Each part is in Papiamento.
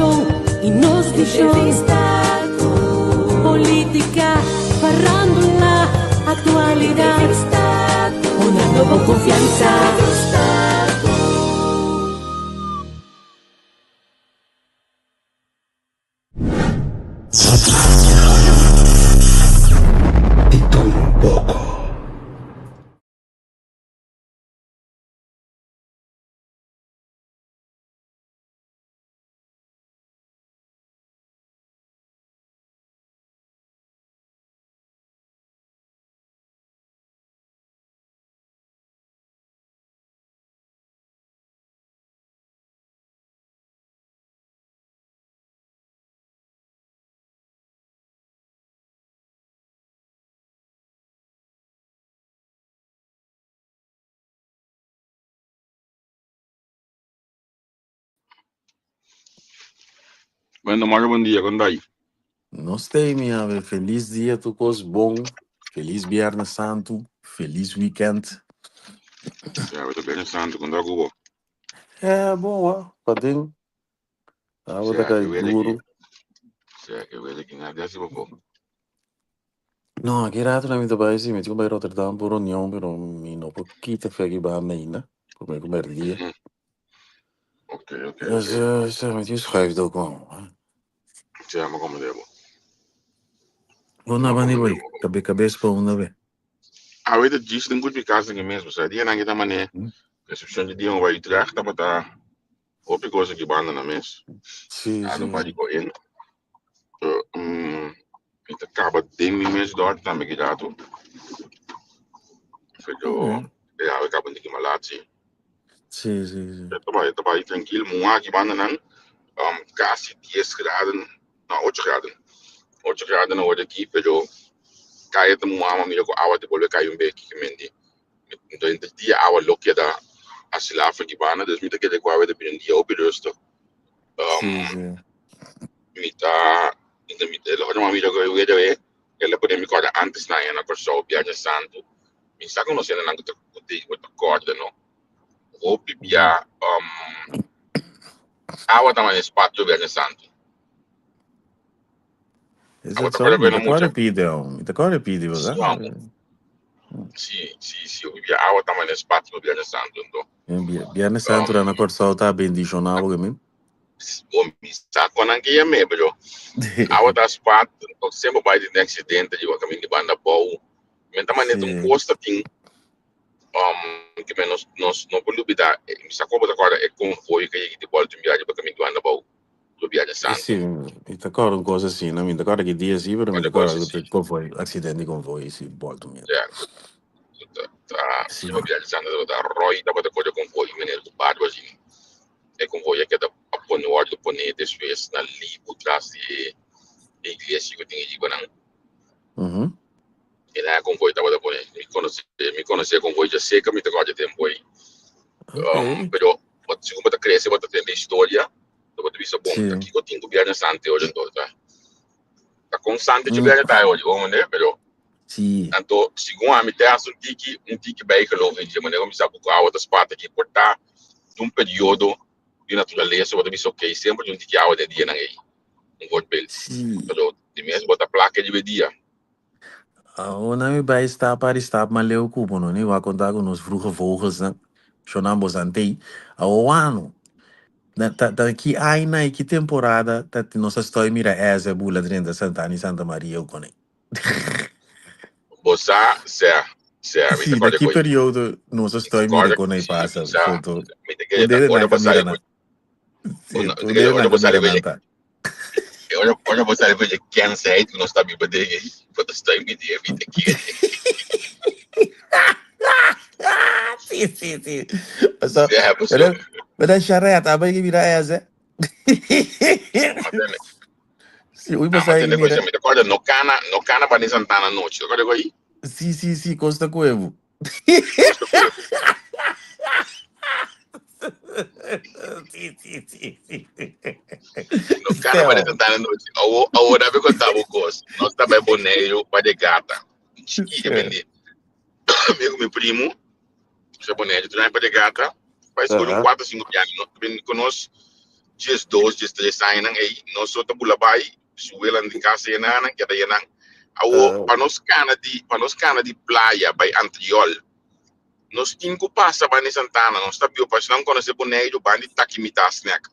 Mishon i nos vishon. Polítika, farándula, aktualidat. Hunando bo konfiansa. Di tur un poko. Bueno, Mario, buen dia, con dai? Nos tei mi ave, felis dia tur kos bon, felis Biernes Santu, felis weekend. Ja, we Biernes Santu, con da cubo. Eh, bon wa, paden. Awa ta Sea, kai que weet duro. ik. Sea, que weet ik, na dia si poco. No, aki rato na mi ta bai si, mi tin ku bai Rotterdam por reunion, pero mi no por kita fe aki banda ainda, promé ku mèrdia. Ok, ok, Dus, ok. eh, mi tin schuif ook wel. Sea, me como debo. Bo na Me bani como bai, debo. kabe kabes pa unda be. Ah, weet het, djis den goed mi casa que mesmo. Sa dia nang kita mane, reception di dia bai Utrecht, tabata hopi cosa ki banda na mes. Sí, Ah, no sí. pode go in. Mi ta kaba den mi mes dort tambe ki rato. Pero, Ok. ja, we kaba ndiki malatsi. Sí, sí, sí. Ta bai tranquil, muha ki banda nan, casi 10 graden, no, 8 graden. 8 graden awor aki, pero kaya ta muha, ma mira ku awa ta bolbe kai un beki ki mendi. Anto entre dia awa lo keda asila for ki banda, dus mi ta kere ku awe ta bini un dia hopi rustig. Sí, sí. Mi ta, mi ta, mi ta, lo ma mira ku e wede we, el a pone mi kòrda antes na na Kòrsou, Biaña Santu. Mi sa konosé nan ku ta ku ta ku ta kòrda no. Hopi bia awa ta mane spat Biaña Santu. Is Awa dat ta zo? kòrda Mi ku ta na kòrda mucha. pidi, oh. Mi ta kòrda pidi, Sí, berdad? amo. Sí, sí, sí, hopi bia awa ta mane spat Biaña Santu anto. Biernes Santu na Kòrsou ta bendishoná bo mi. Bo mi sa kon nan ke yam'é, pero awa ta spat, semper bai tin aksidente riba kaminda di banda bou. Men ta manera un kos ta tin ke men nos nos no por lubida, mi sa kon bo ta kòrda e konvoi ke yega di bòlta un biaha riba kaminda di banda bou riba Biaña Santu. Sí, mi ta kòrda un kos asina, mi ta kòrda ki dia sí, pero mi Kòrda ta kòrda kos ku asina. konvoi, aksidente di konvoi sí, bòlta un biaha. Ya, ta ta Sí. riba Biaña Santu tabata ròi tabata kòrda konvoi meneer ku barba asina. E konvoi a keda a pone wòrdu pone despues na libu tras di e iglesia ku tin e ribanan. E na e konvoi tabata pone. Mi konosé mi konosé e konvoi dja seka mi ta kòrda e tempu ei. Pero bo segun bo ta krese bo ta tende historia bo ta bisa bon ta kiko tin ku Bièrnè Santu e ora anto ta ta kon santu dje Bièrnè ta e ora bo mende pero anto segun ami te hasta un tiki un tiki bijgeloof den dje manera ku mi sa ku awa ta spata aki por ta un periodo di naturalesa bo ta bisa ok semper tin un tiki awa den e dianan ei un voorbeeld pero di mes bo ta plaka riba e dia. Awor mi bai stap ari stap mas leu ku bo no ni wak konta ku nos vroege vogels nan shonan bo santei awor wano na ta ta ki aina i ki temporada ta nos a stoi mira eze bula drenta Santana i Santa Maria u kone. Bo sa sea sea mi ta Sí, na kòrda ki koe periodo nos a mi ta stoi mira kòrda kone sí pasa mi sa foto mi ta un kere ta dede ora nan ka bo mira sali nan ku sí no un dede ora nan bo ka sali mira ku nan ta. Ora ora bo sali ku e kensheid ku nos ta biba den ei bo ta stoi mira e mi ta kere. Sí, sí, sí. Paso, Sea paso pero, pero charreta, aba que mira ese. Ma tende Sí, uy, ah pasa ma que tende ku mira. mi ta kòrda no kana no kana bani Santana nochi ta kòrda ku ei? Sí, sí, sí, Costa Cuevo. Costa Cuevo. Sí, sí, sí, sí. No kana bani Stel. Santana nochi. Awor awor dame konta bo kos. Nos ta bai Boneiru pa regata. Chikí ke bende. Mi ku mi primu sa Boneiru tur aña pa regata. Bai skol un 4 5 piano. No, ben ku nos. 12, 13 añanan ei, nos so ta bula bai, su welan di kas yenanan, keda yenan. Awo, pa nos kana di, pa nos kana di playa bai Antriol, nos tin ku pasa banda di Santana, nos ta bio, pa esnan konosé Boneiru, banda di Takimita Snack,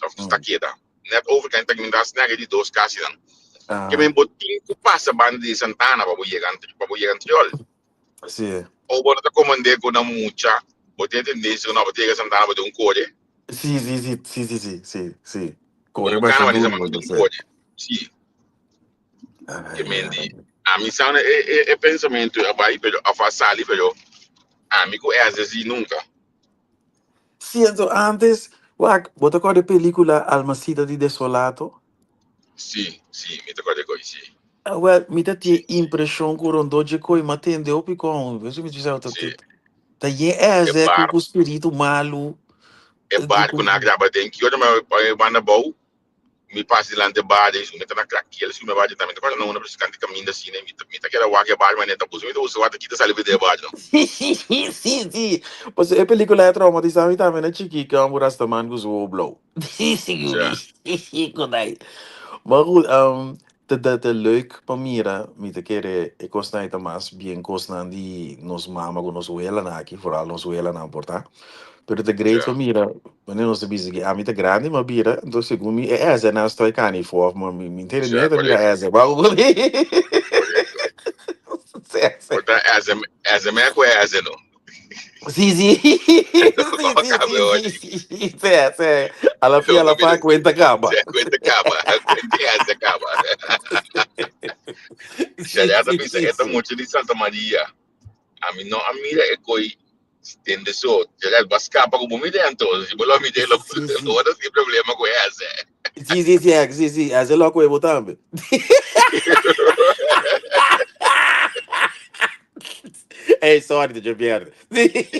òf ta keda, net overkant di Takimita Snack e di dos kasinan. Ke men bo tin ku pasa banda di Santana pa bo yega, pa bo yega Antriol. Sí. O bo no ta komand'é ku nan mucha, bo tin e tendensia ku no, bo ta yega Santana bo tin un kore. Sí, sí, sí, sí, sí, sí, sí, sí. Kore Bo basha kana duro, bo bo ta tin un sê. kore. Sí. Ke Ai, men di, ai. ami sa e, e, e pensamentu a bai, pero of a sali, pero ami ku Ezra sí nunka. Sí, anto antes, wak, bo ta kòrda e pelíkula Almacita di Desolato? Sí, sí, mi ta kòrda e koi, sí. Ah, wel, mi ta tin e impreshon ku rondó dje koi m'a tende hopi kon. Por eso mi ta bisa, ta, Sí. ta yen E eze ku bar, ku spiritu malu. e bar ku nan a graba den Kioto, mi a banda abou, mi pasa dilanti e bar, mi ta na krakiel, si mi bar tambe, ta kòrda na una presis kanti kaminda asina, mi ta mi ta keda wak e bar manera ta buska, mi ta buska wak ta kita sali for di e bar no. Sí, sí, sí. Pasobra e pelikula a traumatisá mi tambe na chikí, ku a rastaman ku su wowo blou. Ja. Kunai. Maar goed, ta ta ta leuk pa mira, mi ta kere e kosnan ei ta mas bien kosnan di nos mama ku nos welanan aki, vooral nos welanan por ta. Pero ta great pa Ja. mira, wanneer nos ta bisa ki ami ta grandi m'a bira, enton segun mi e eze nan stoi kani for of mi mi ntende Ja, mi ta mira korekto. eze. Maar Korekto. Sí, sí. Por ta eze eze me ku eze no. Sí, sí. Sí, sí, sí, sí, sí. Sí, sí. A la fin, a la fin, cuenta acaba. Sí, cuenta acaba. Cuenta eze acaba. Sí, Sharia ta sí, bisa, sí, e ta sí. mucha di Santa Maria. Ami no a mira e koi tende so. Sharia ba scapa ku bo mira anto. Si bo lo mira, lo Sí, sí. lo tin problema ku eze. Sí, sí, sí, sí, sí. Eze lo ku bo tambe. Hey, sorry, te pierde.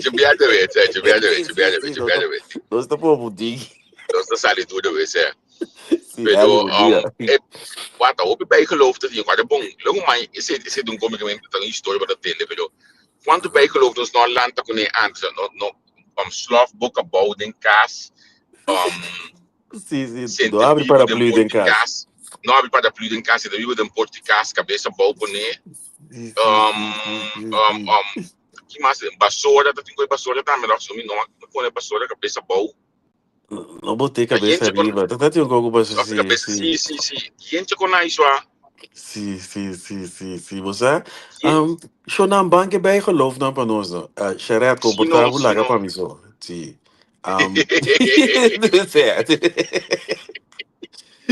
Te pierde we, te pierde we, Sí, te sí, pierde we, sí, te no pierde está, we. no está por boutique. Nos ta sali duro we, se. Sí, Pero, Ali, buen día. wat hopi bijgeloof dat je kwart bon. Logo mai is het is het un comic dat een historia wat tende, pero quanto bijgeloof nos no lanta kuné antes, no no slof boca bou den kas, Sí, sí, sente no abre bibu den paraplu den porti kas. kas, no abri paraplu den kas, sente bibu den porti kas, kabesa bou poné, Sí, sí, sí, sí, sí, sí. ki mas? Basora, ta tin koe basora tambe, no, mi no pone basora kabesa bou. No boté Ta cabeza yente kon, arriba. Ta tin un poco paso, of sí, kabesa, sí. sí, sí, sí. Yente kon aiswa. Sí, sí, sí, sí, sí. Bo sa, Yen, shonan banke bijgeloof nan pa nos no. Sharet, sí comportá no, bo sí laga no. pa mi so. Sí. Um,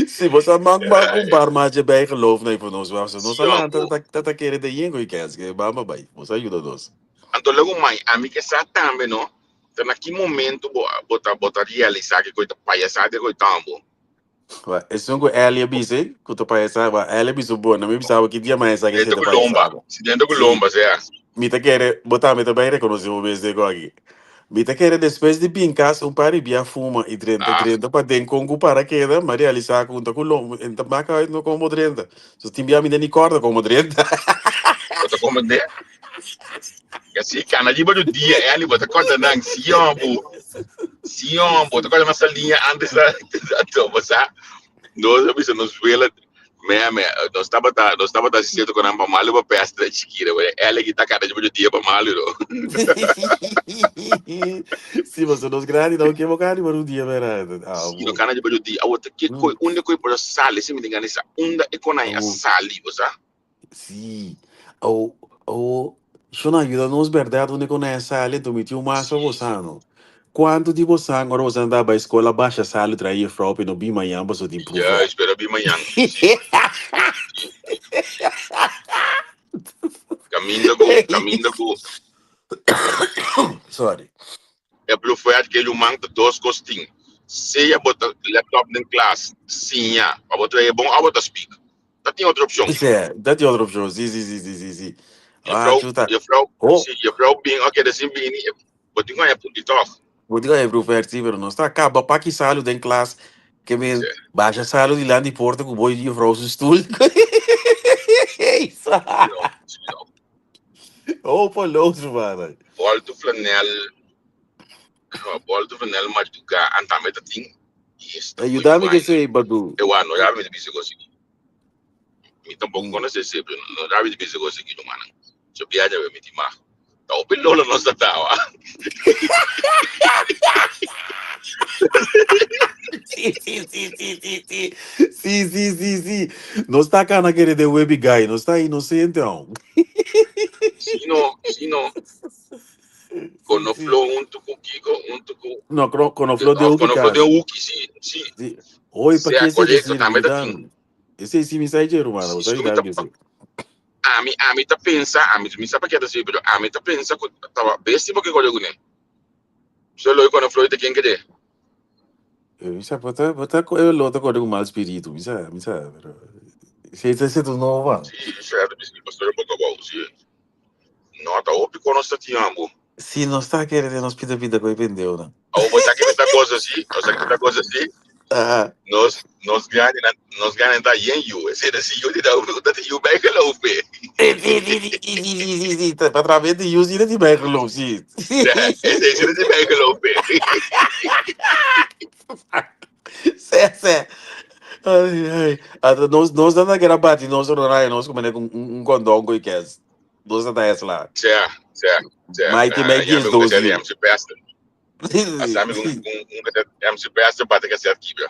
sí, bo sa man man un par maatje bijgeloof na pa nos. Wa, so nos Sí, a lanta bo. ta ta ta kere de yengo i kens, ke bamba bai. Bo sa yuda nos. Anto luego mai, ami ke sa tambe no, ta na ki momento bo bo ta bo ta realisa ke koi ta payasada e koi tambo. Wa, esun ku Ellie a bisa, ku ta payasada, wa, Ellie a bisa bo, na mi bisa bo ki dia mai sa ke Dentro se ta ku lomba, payasada. si dentro ku Sí, lomba, sea. mi ta kere, bo tambe ta bai rekonosé bo mes den aki. Mi ta kere despues di bin kas un par di bia fuma i drenta Ah, drenta paden kon ku para keda, m'a realisá ku un ta ku lomba, en ta maka uit no kon bo drenta. So tin bia mi ta ni kòrda kon bo drenta. Bo ta komprendé? Kasi kana riba do dia, Ellie, bo ta kòrda nan, Sion, bo. Sion, bo ta kòrda nan saliña antes da, da, bo sa. Nos a bisa nos wela, me, me, nos tabata, nos tabata asistiendo con nan pa malu pa pesta da chikira, bo. Ellie ki ta kana riba do dia pa malu, no. Sí, bo nos grandi, no ke bo kana riba do dia, verdad? Ah, Sí, no bo. kana riba do dia. Awo ta ke koi, unda koi por a sali, si mi tin gana sa, unda e konai a Awo. sali, bo sa. Sí. O, o, Shona, ayuda nos berdad unda ku na sali, anto mi tin un masa Sí. bosano. Kuantu di bosan ora bosan ta bai skola basha salu trae juffrouw pe no bin mañan paso tin Ja, proefwerk. espera bin mañan. Sí. Kaminda ku, kaminda ku Sorry. e proefwerk ke ruman ta dos kos tin. Sea bo ta laptop den klas, siña pa bo trae bon òf bo ta speak. Ta tin otro opshon. Sí, dat tin otro opshon. Sí, sí, sí, sí, sí, sí. Ah, Juffrouw, chuta. juffrouw, Oh, sí, juffrouw bin, oké, da sin bini, bo tin ku haña punti tòg. bo tin ku haña proefwerk, sí, pero nos ta kaba paki salu den klas, ke men Sí, basha salu dilanti porta ku bo juffrouw su stoel. sí no, sí no. Hopeloos, man. Bolto flanel, bolto flanel machuká, antambe ta tin. Esta koe Ayuda mi vaina. que sei, Badu. Ewa, no rabi de bisa gosi. Mi tampoco Mm. conoce ese, pero no rabi de bisa gosi ki manan. So biaja we mi ti ma. Ta opi lolo no sa tawa. Sí, sí, sí, sí, sí, sí. Sí, sí, sí, sí. No está acá na querer de webby guy, no está inocente aún. Si no, si no. Con Sí, no sí. flow un tuku kiko, un tuku. No, con no flow de Of Uki con no flow de cas. Uki, si, si. Sí. Oye, pa Sea que ese correcto, decir, también ta tin. ayúdame. Ese sí me sai hermano, Si, você si, mi ayuda ta que ese. ami ta pensa, ami mi sa pa keda si, pero ami ta pensa ku taba besti porque ko gune. So lo con no flow de quién quede. Mi sa bota bota ko eu lo to con mal espírito, mi sa, pero se ese ese tu no va. Si, certo, mi pastor poco bom, si. No, ta opi con nossa ti ambo. Si no está querendo nos pida pida ko pendeu, não. Ou botar que muita coisa assim, ou que muita coisa assim. Ah. Nos gane nos gane da yen you. Ese da si you da dat you bijgeloof be. Sí, sí, sí, sí, sí, sí, sí, sí, pa través de you sí dat die bijgeloof, sí. Ese ese dat die bijgeloof be. Sé, sé. Ai, ai. Ah, nos dan que bati, nos no na nos como un condón e kes. Nos da essa lá. Tja, tja, tja. Mighty Mac Ja, is un those que you. MC Pastor. Asami un MC Pastor bate que ser kibra.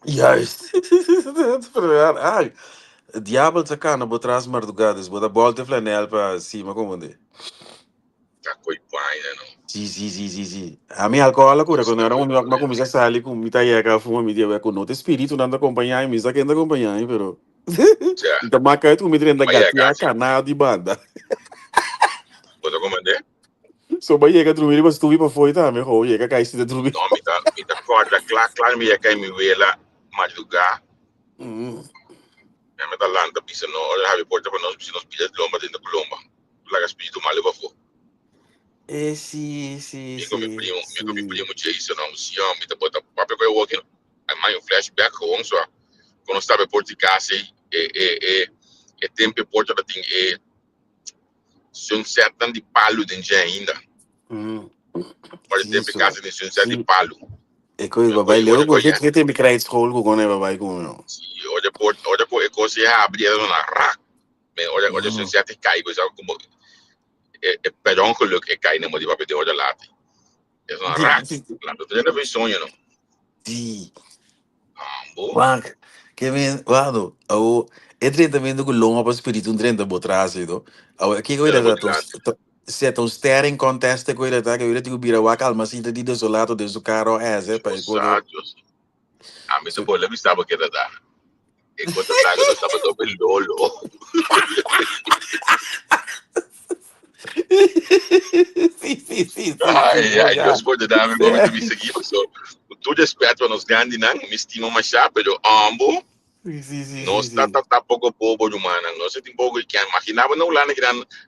Juist. Ai, diabel sa cana botras madrugadas, bota volta flanel pa cima como de. Ta coi vaina no. Sí, sí, sí, sí, sí. A mim alcohol cura quando era um ma começar a salir com mi tayeca fuma mi dia com no espírito nanda acompanhar mi sa que anda acompanhar pero Tja. então maca tu mi trenda Mas é, gatia gasi. canal de banda. Bota comandé. So ba yega drumiri mas tu pa foi tá me ho yega cai se drumiri. No, mi ta corda klar klar mi ya kai mi wela madruga. Ja, met dat land, dat is no, ora habi porta pa nos bisa nos pida lomba dentro Colomba. Laga espírito malo pa fo. Eh, sí, sí, Mi con mi sí, primo, mi con mi sí. primo Jason, no, sí, mi ta bota papia ko walking. Ai mai un flashback gewoon so. Quando estava porta casa e e e e tempo porta dat ding e sunset dan di palu den je ainda. Maar de Sí, tempo so. casa de sunset di Sí. palu. Ik weet Mi babai ko leo ora ko ko het ja. het mi krijt school ko kone babai ko no. Si ora porta ora ko e coisa abre na rak. Me ora ora sunset cai ko como e, e per ongeluk ik kijk naar die wat de orde laat. Is een rak. Laat het er een sonho no. Sí. Ambo. Wak, que men, wado, o e 30 ku longa pa spiritu un 30 botrasi do. Aw que ko Era ira muito to grande. se to staring contest ko ira ta que ira ti bira wak alma sinta di desolato de su caro ese pa ko Exato. A mim se pode estava que era dar. Enquanto trago eu estava do lolo. Sí, sí, sí, sí, Ai, sí, ai, ja. Deus pode dar, me gosto de me seguir, so. Tudo respeito nos grandes não, me estimo mais pero ambo Sí, sí, sí, não sí, está sí. tá, tá pouco bobo de humana, não se tem pouco que imaginava não lá na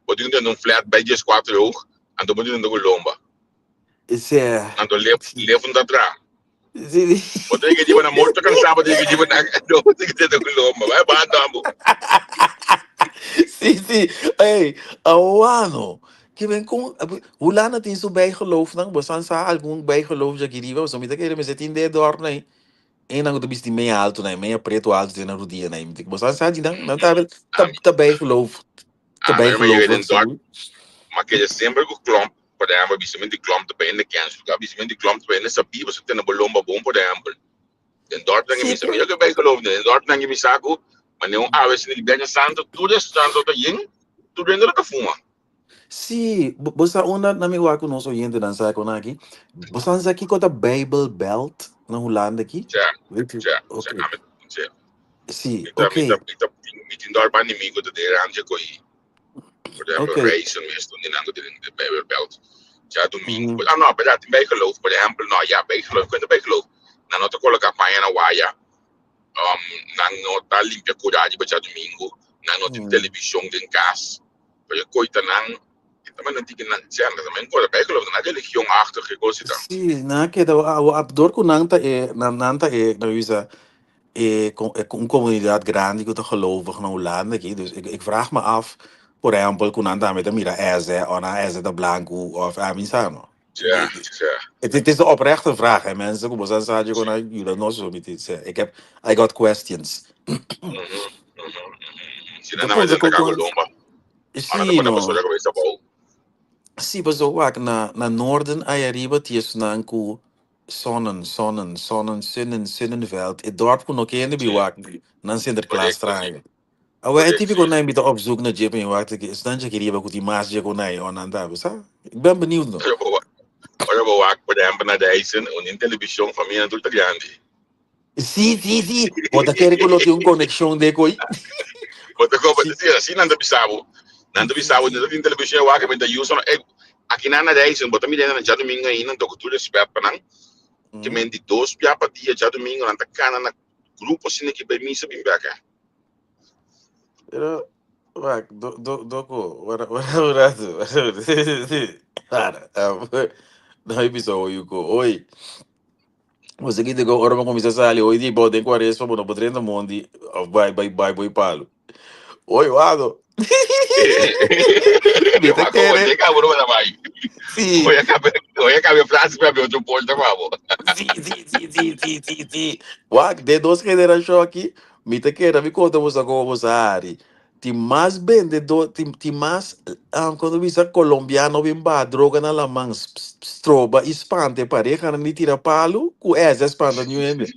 pode ter um flat bij de 4 hoog, en dan moet je de lomba. Ese, En dan leef sí, leef um atrás. sí, sí. Pode que diva na morto cansado, pode que diva na no, tem que ter de lomba. Vai ba ambo. Sí, sí. Hey, awano. Que ben com Hulana tem su bijgeloof nang bosan sa algum bijgeloof já queria, so me querer me setin de dorp nei. En dan tu bisti meia alto nei, meia preto alto tem na rodia nei. Bosan sa di nang, nang tá tá tá bijgeloof, tá Ah, maar je bijgeloof weet wat in dorp, zo. maar que sempre com klomp, por exemplo, bisamente klomp te bij in de kans, bisamente klomp te bij in de sabi, você tem na bolomba bom, por exemplo. In dorp dan Sí, mi sabi que bijgeloof in dorp dan mi saco, maar não a vezes ni bem santo, tudo é santo tá yin, tudo ainda tá fuma. Sí, bosa una na mi wa ku nosso oyente dan sa ko na aqui. Bosan sa aqui ko ta Bible Belt na Hulanda aqui. Tja, Weet je? tja, tja, Oké. tja. Sí, Mi ta mi oké. ta mi ta mi tin dorp inimigo de ranje koi. Por exemplo, Oké. reizen meestal in de de Bijbelbelt. Ja, domingo. Mhm. Ah, no, maar dat bijgeloof, por exemplo, no, ja, bijgeloof, kunt bijgeloof. Na no te coloca paña na waya, na no ta limpia coragem para domingo, na no tem televisão em casa. Pero coita nan, também não tem nan, ja, também coisa bijgeloof, na religião-achtige coisa dan. Sí, na que da a door ku nanta e na nanta e na wisa e con een comunidad grande que te gelovig na Holanda aqui. Dus ik vraag me af, por exemplo, ku nanta met mira eze o na eze da blanco of a mim sano. Ja, ja. Het is de oprechte vraag, hè, mensen. Ku boso sa ku na yuda nos so mi Ik heb, I got questions. Si nan na ta kago lomba. Si, no. Si, paso wak na noorden ay ariba ti esnan ku sonnen, sonnen, sonnen, zinnen, zinnenveld. Het dorp ku no kende bi wak nan Sinterklaas trae. Awe é típico na invita op zoek naar Jip en wak ik is dan je riba ku ti mas je ku nai onan da, sa? Ik ben benieuwd nog. Ora bo wak, por ehempel, na Dyson, un in television famia tur ta grandi. Si, si, si. Bo ta kere ku lo tin un konekshon de koi. Bo ta kopa, si, asina nan ta bisa bo. Nan ta bisa bo, nan ta tin television wak, men ta usa no. Aki nan na Dyson, bo ta mira nan djadumingo ainda, anto ku tur respet pa nan. Ke men di dos bia pa dia djadumingo nan ta kana na grupo asina ki bai misa bin bek. Pero, wak, do, do, doko, wara, wara un rato, wara un Para, no bisa hoy ko, hoy. Você que digo, ora começa a sair, hoy di, bo den quaresma, bo no por 30 mondi, of bai, bai, bai, boi palo. Oi, wado. Mi ta kere. Si. Oye, acabe frase para ver outro ponto, vamos. Si, si, si, si, si, si, si. Wak, de dos generacion aki, mi ta kere, mi conta boso como boso ari. Tin mas bendedor, tin mas, cuando bisa colombiano bin baha droga na laman, stroba y spanta e parehanan di tira palu, cu ese a spanta niun hende.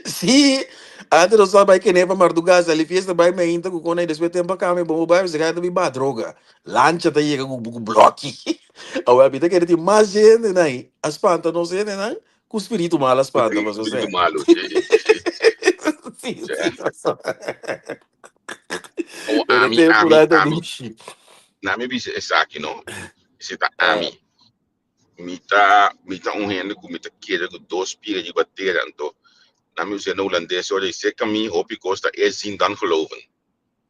Sí, antes nos a bai kene pa mardugá, sali fiesta bai meinta cu con ey, despues tempo a cambia, bo bai bisa ta bin baha droga. Lancha ta yega cu bloki. Awel mi ta kere tin mas hende nan a spanta nos hendenan cu spiritu malo a spanta pasobra Spiritu malo, sí, sí. Sí, sí, O Pero ami, tempo ami, nan ta ami. dushi. Na mi bisa esaki no. Si ta ami. Mi ta un hende ku mi ta kere ku dos pia riba tera anto na mi usa na hulandes ora di seka mi hopi kos ta eerst zien dan geloven.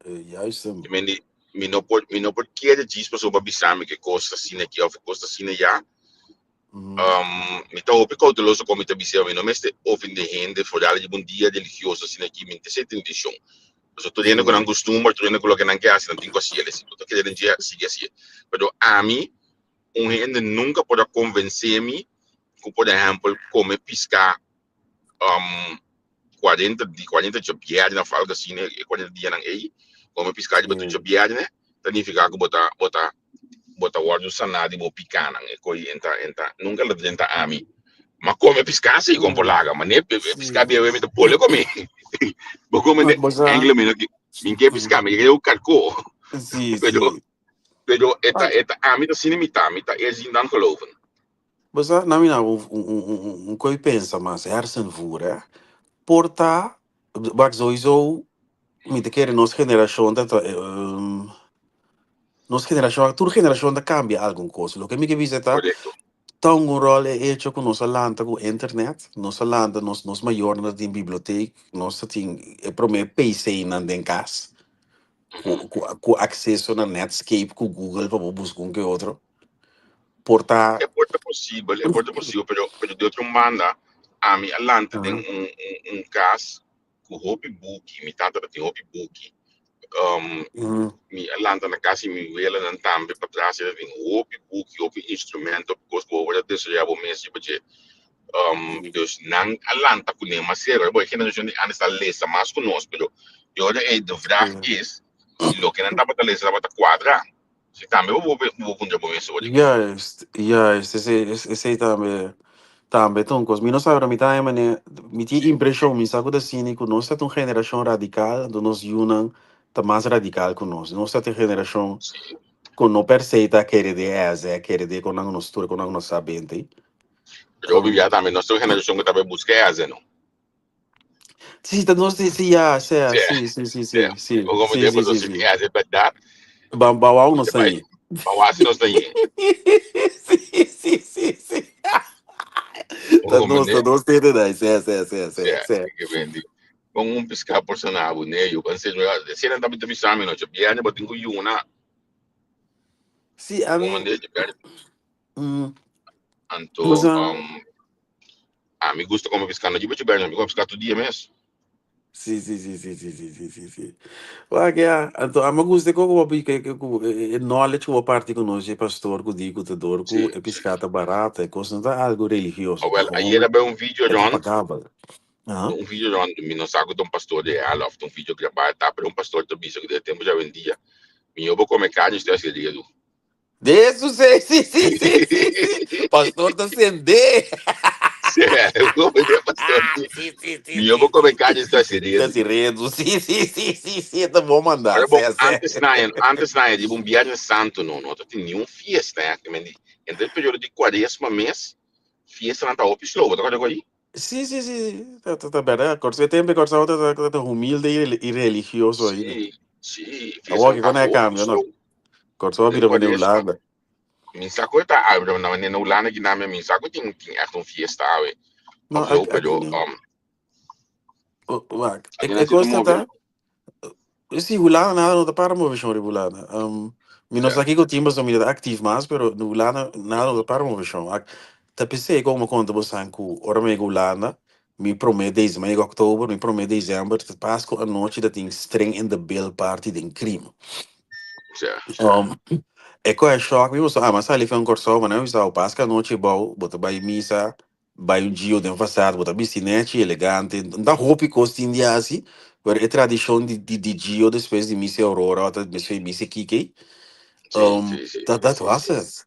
Juist hem. I men mi no por kere djis pasobra bo a bisa mi ku e kos ta asina aki òf e kos ta asina ya. Mi ta hopi kouteloso kon mi ta bis'é, mi no mester ofendé hende foral riba un dia religioso asina aki, mi no ta esei intenshon. Pasobra tur hende ku nan kustumber, tur hende ku loke nan ke hasi, nan tin ku hasiel. Si bo ta kere den dje, sigui hasié. Pero ami, un hende nunka por a konvensé mi ku por ehèmpel kome piská 40 di 40 djabièrnè òf algu asina, e 40 dianan ei, kome piská riba tur djabièrnè, ta nifiká ku bo ta wòrdu saná di bo pikánan. E koi enta enta nunka lo drenta ami. Ma kome piská si kon por laga, ma ne piská bieu mi ta pole kome. Bo kome de enkele mi no mi ke piská, mi ke karkó. Pero pero e ta ami ta asina mi ta eerst zien dan geloven. Bo sa, na mi na un koi pensa mas hersenvoer, hè. Por ta, wak sowieso, mi ta kere nos generashon ta, nos generashon, tur generashon ta kambia algun kos. Loke mi ke bisa ta, ta un ròl e hecho ku nos a lanta ku internet, nos a lanta, nos mayornan tin bibliotheek, nos tin e promé PC nan den kas, ku akseso na Netscape, ku Google pa bo buska un ke otro. Por ta. E por ta posibel, e por ta posibel, pero di otro banda, ami a lanta den un kas ku hopi buki, mi tata tin hopi buki. Mi a lanta na kas i mi welanan tambe patras tin hopi buki, hopi instrumento, kos ku bo por desaroyá bo mes riba dje. Dus nan a lanta kuné mas serio. Bo e generashon di antes ta lesa mas ku nos, pero e ora ei de vraag is, si loke nan tabata lesa tabata kuadra. Si tambe bo puntra bo mes ori. Juist, juist. Esei tambe ta un kos. Mi no sabi, pero mi ta mane, mi tin impreshon, mi sa ku ta asina ku nos ta un generashon radikal, anto nos yunan ta mas radikal ku nos. Nos ta e generashon ku no per se ta kere de eze, kere de kon nan nos tur, kon nan nos sa bente. Pero obvio tambe nos ta un generashon ku ta buska eze, no? Sí, ta nos sí, ya, sea, sí. Como tempo sí. Eze bèrdat. Ba ba wou nos ahí. Ba wou nos ahí. Sí. Ta nos tete dai, sí. Que vendi. Con un pisca por sanabo ne, yo kan se se nan tabi bisami no, bierne bo tin ku yuna. Sí, a mi. Anto, ami gusta kome piská, no djis bierne, mi kome piská tur dia mes. Sí, sí, sí, sí, sí, sí, sí, sí, sí. Wak ya, anto a mi gusta ku bo bi ke ku e knowledge ku bo parti ku nos, e pastor ku di ku ta dor ku e piská ta barata, e kos no ta algu religioso, Oh, ta well, ayera gewoon bai un video, e ta John. pagabel. Aha. Un video, John, mi no sa ku ta un pastor real of ta un video grabá, ta, pero un pastor ta bisa ku den e tempu djawe en dia, mihó bo kome karni si ta hasi redu. De eso sí, sí, sí, sí, sí, sí. Pastor ta sendé. Sí, pastor. Ah, sí, sí, sí, Mihó sí, bo kome sí. karni si ta hasi Ta redu. hasi redu. Sí, sí, sí, sí, sí, ta bon mandá. Pero bon, Sí, sí. antes na, antes na, riba un Viernes Santo no, no ta tin ni un fiesta, eh, que men di, entre el periodo di Cuaresma mes, fiestanan ta hopi slow, bo ta kòrda ku ahí? Sí, sí, sí, sí. Ta, ta, ta berdad. Kòrsou, e tempo Kòrsou ta, ta, ta humilde i, i religioso ainda. Sí, sí, Awor fiestanan ki ta kon a hopi cambia, no? slow. Kòrsou a Den bira manera Cuaresma. Hulanda. Mi sa ku e ta awe, pero na manera Hulanda ki nami, mi sa ku tin, tin echt un fiesta awe. No, Of zo, aki, aki pero, no. Oh, wak. E, aki e nan si ta kos ta move. ta, Si Hulanda nada no ta para moveshon riba Hulanda. Mi no Ja. sa kiko tin pasobra mi no ta aktif mas, pero na Hulanda nada no ta para moveshon. Ak ta p'esei ku mi konta bosan ku ora mi yega Hulanda, mi promé dez, mi a yega oktober, mi promé dezèmber ta Pasku anochi ta tin string in the bill party den Krim. Ja. E ku a shòk mi pasobra ami a sali fen Kòrsou, mi a bisa bo Pasku anochi bou bo ta bai misa, Bai un gio den fasad, bo ta bisti nechi, elegante. N ta hopi kos tin di hasi, pero e tradishon di di di gio despues di misa e Aurora ota despues di misa e Kikei, Sí, um, sí, sí. dat dat was het.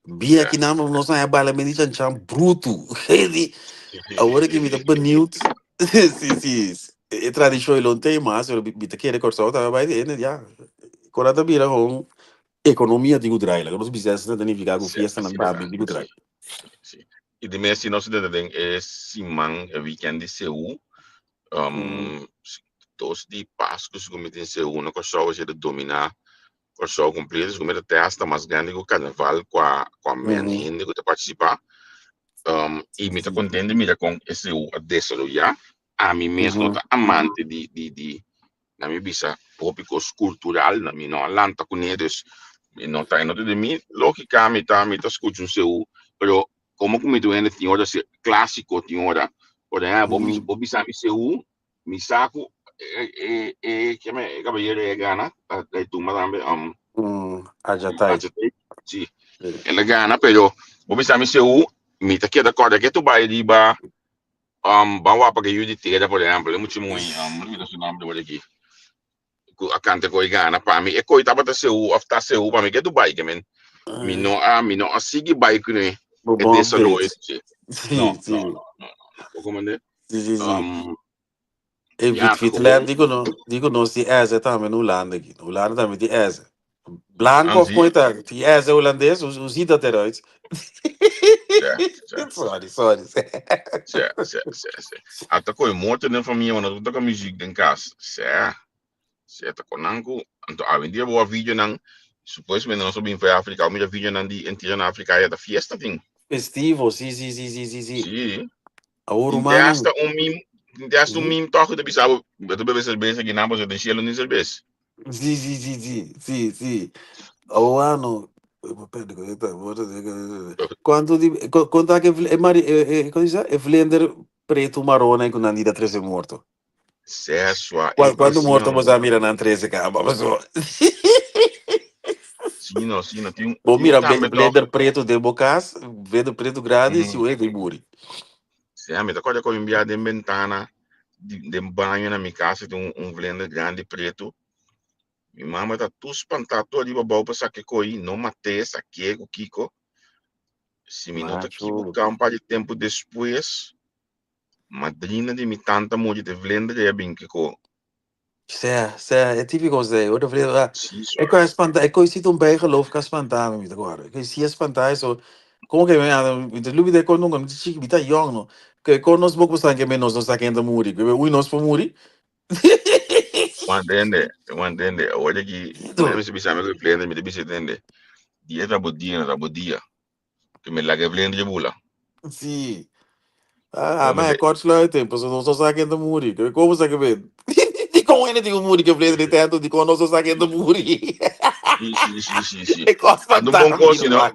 Bia Ja. ki nan nos a baila men di chan chan brutu. Di, awor ki mi ta benieuwd. Sí, sí. E tradishon e lo no tin mas, pero mi ta kere Kòrsou tambe bai den, ja. Kora ta bira gewoon Economia tin cu draai, laga nos bisa esnan ta nifica cu Sí, fiestanan asina tambe ta. tin cu draai. Sí, sí. I di mes si nos ta den e siman, e weekend di Seú, Mm. dos di Pasku si ku mi tin Seú na Kòrsou, esei ta dominá Kòrsou kompleto, si ku mi ta testa mas grandi ku karnaval kua kua men Mhm. hende ku ta partisipá. I mi ta Sí. kontent di mira kon e Seú a desaroyá. Ami mes no Mhm. ta amante di di di Na mi bisa hopi kos kultural, na mi no a lanta kuné, dus mi no ta, e no ta den mi lógika, mi ta, mi ta skucha un seú, pero komo ku mi ta un hende tin ora se klásiko, tin ora, por ehèmpel, bo Mm. bo bisa mi seú, mi sa ku e e e keme e kabayero ei a gana, a tumba tambe, Mm, Ajatai. Ajatai, si, Sí. el a gana, pero bo bisa mi seú, mi ta keda kòrda ke tu bai riba Ban wak pa yu di tera, por ehempel, e mucha muhé, no mira su nomber por aki, ku a kanta koi gana pa mi, e koi tabata seú of ta seú pa mi ke Dubai, ke men mi no a, mi no a sigui bai kuné Bo e bon desaroyo update. di dje. Sí, No, sí. no, no, no, no. Bo komprendé? Sí, sí, sí. E Ya, Vit Vitler gewoon. dico no, dico nos di eze tambe na Hulanda aquí. Na Hulanda tambe di eze. Blanco Ah, of sí? kon ta? Di eze holandês, hoe, hoe ziet dat eruit? Ja, ja. Sorry, sorry. Ja, ja, ja, ja. Ata koe motor den familia, maar no toca muziek den kas. Ja. Ja, ta konan ku. Anto awendia bo a videonan, supuestamente nos a bin for Afrika, mira videonan di entierro na Afrika, ya ta fiesta tin. Festivo, sí, sí, sí, sí, sí, sí. Sí. Awor Tin te rumannan. hasta un meme, tin te hasta un Mhm. meme toch ku ta bisa bo, bo ta bebe serbes aki nan, pasobra den cielo no tin serbes. Sí, sí, sí, sí, sí, sí. Awor no. Cuanto di, conta que e mari, e, e, como se dice? E vlinder preto marron ku nan di da trece morto. Sesua, Cuan, e, e cuanto sí, morto no. bo sa mira nan trece caba, paso. Sí, no, sí, no. Tin, Bo tin mira tambe toch. vlinder preto den bo cas, vlinder preto grandi, si Mhm. oe di muri. Sí, mi ta acorda cu un biaha den bentana di, den baño na mi casa tin un, un vlinder grandi preto. Mi mama ta tur spantá tur ariba abou pa sa kiko ei, no mat'é, sa ke ku kiko. Si mi no ta Macho. ekiboká un par di tempu despues, madrina di mi tanta muri te vlinder ei a bin kiko. Sea, sea, e típico sea, hoor, de vlinder, ah, Sí, e sor. ko espanta, e ko hiciste un bijgeloof ka espanta mi, mi ta acorda. E ko hiciste espanta eso, como que me anda, mi ta lubida e ko nunca, mi ta chiki, mi ta young no. Ke ko nos boko san ke me nos no sa ken ta muri, ke ui nos por muri. Juan tende, Juan tende, awor aki, Edo. mi ta bisa mi ku vlinder, mi ta bisa tende, dia ta bo dia, no ta bo dia. Ke mi laga e vlinder bula. Sí. Ah, Bo maar mester kortsluiting, paso nos no sa ken ta muri. Como sa ke ben? Di kon hende tin ku muri ke vlinder di tento, di kon nos no sa ken ta muri. Sí, sí, sí, sí, sí. E kos Ata un bon spantá kos, mi, no? ruman.